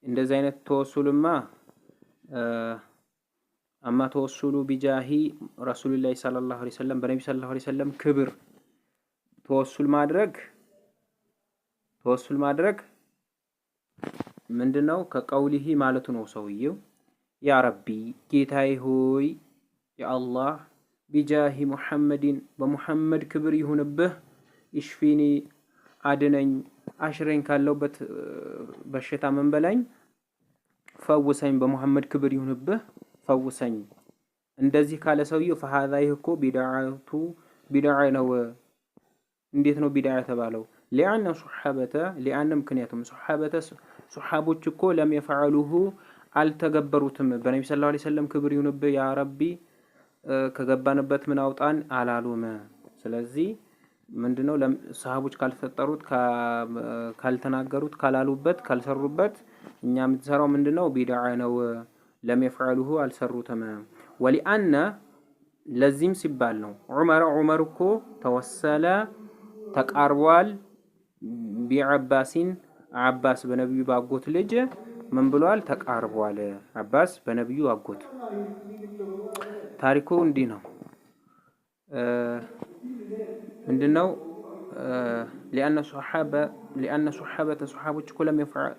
እንደዚህ አይነት ተወሱልማ أما التوسل بجاه رسول الله صلى الله عليه وسلم በነቢ صلى الله عليه وسلم ክብር ተወሱል ማድረግ ምንድነው? كقوله ማለቱ ነው ሰውየው يا ربي ጌታዬ ሆይ የአላህ بجاه محمد በሙሐመድ ክብር ይሁንብህ اشفني አድነኝ፣ አሽረኝ፣ ካለሁበት በሽታ ምን በለኝ ፈውሰኝ፣ በሙሐመድ ክብር ይሁንብህ ፈውሰኝ። እንደዚህ ካለ ሰውየው فهذا ይህ እኮ بدعة ቢድዓ ነው። እንዴት ነው ቢድዓ የተባለው? لأن الصحابة لأن ምክንያቱም الصحابة ሱሐቦች እኮ لم يفعلوه አልተገበሩትም። በነቢ صلى الله عليه وسلم ክብር ይሁንብህ يا ربي ከገባንበት ምን አውጣን አላሉም። ስለዚህ ምንድነው ሰሃቦች ካልፈጠሩት፣ ካልተናገሩት፣ ካላሉበት፣ ካልሰሩበት እኛ የምትሰራው ምንድነው? ቢድዓ ነው። لم يفعلوه አልሰሩትም። ولأن ለዚህም ሲባል ነው عمر ዑመር እኮ توسل ተቃርቧል بعباس አባስ በነቢዩ ባጎት ልጅ ምን ብሏል? ተቃርቧል። አባስ በነቢዩ አጎት ታሪኩ እንዲህ ነው። ምንድነው? لأن الصحابة ሶሓቦች እኮ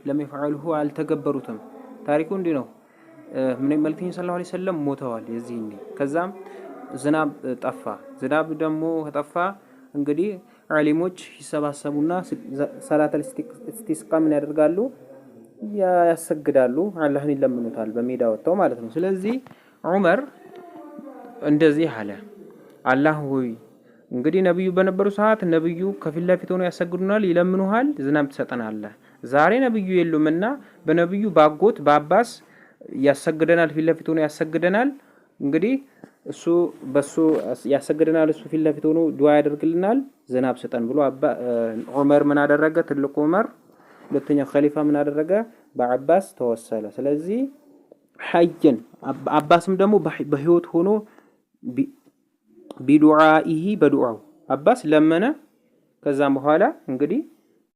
لم يفعلوه አልተገበሩትም። ታሪኩ እንዲህ ነው። ምን መልክተኛ صلى الله عليه وسلم ሞተዋል። የዚህኔ ከዛም ዝናብ ጠፋ። ዝናብ ደግሞ ከጠፋ እንግዲህ ዓሊሞች ይሰባሰቡና ሰላተል ኢስቲስቃ ምን ያደርጋሉ? ያሰግዳሉ፣ አላህን ይለምኑታል በሜዳ ወጥተው ማለት ነው። ስለዚህ ዑመር እንደዚህ አለ፣ አላህ ሆይ እንግዲህ ነብዩ በነበሩ ሰዓት ነብዩ ከፊት ለፊት ሆነው ያሰግዱናል፣ ይለምኑሃል፣ ዝናብ ትሰጠናለህ። ዛሬ ነብዩ የሉምና በነብዩ ባጎት በአባስ ያሰግደናል፣ ፊት ለፊት ሆኖ ያሰግደናል። እንግዲህ እሱ በሱ ያሰግደናል፣ እሱ ፊት ለፊት ሆኖ ዱዓ ያደርግልናል፣ ዝናብ ስጠን ብሎ አባ ዑመር ምን አደረገ? ትልቁ ዑመር ሁለተኛው ኸሊፋ ምን አደረገ? በአባስ ተወሰለ። ስለዚህ حيا አባስም ደግሞ በህይወት ሆኖ بدعائه በዱዓው አባስ ለመነ። ከዛም በኋላ እንግዲህ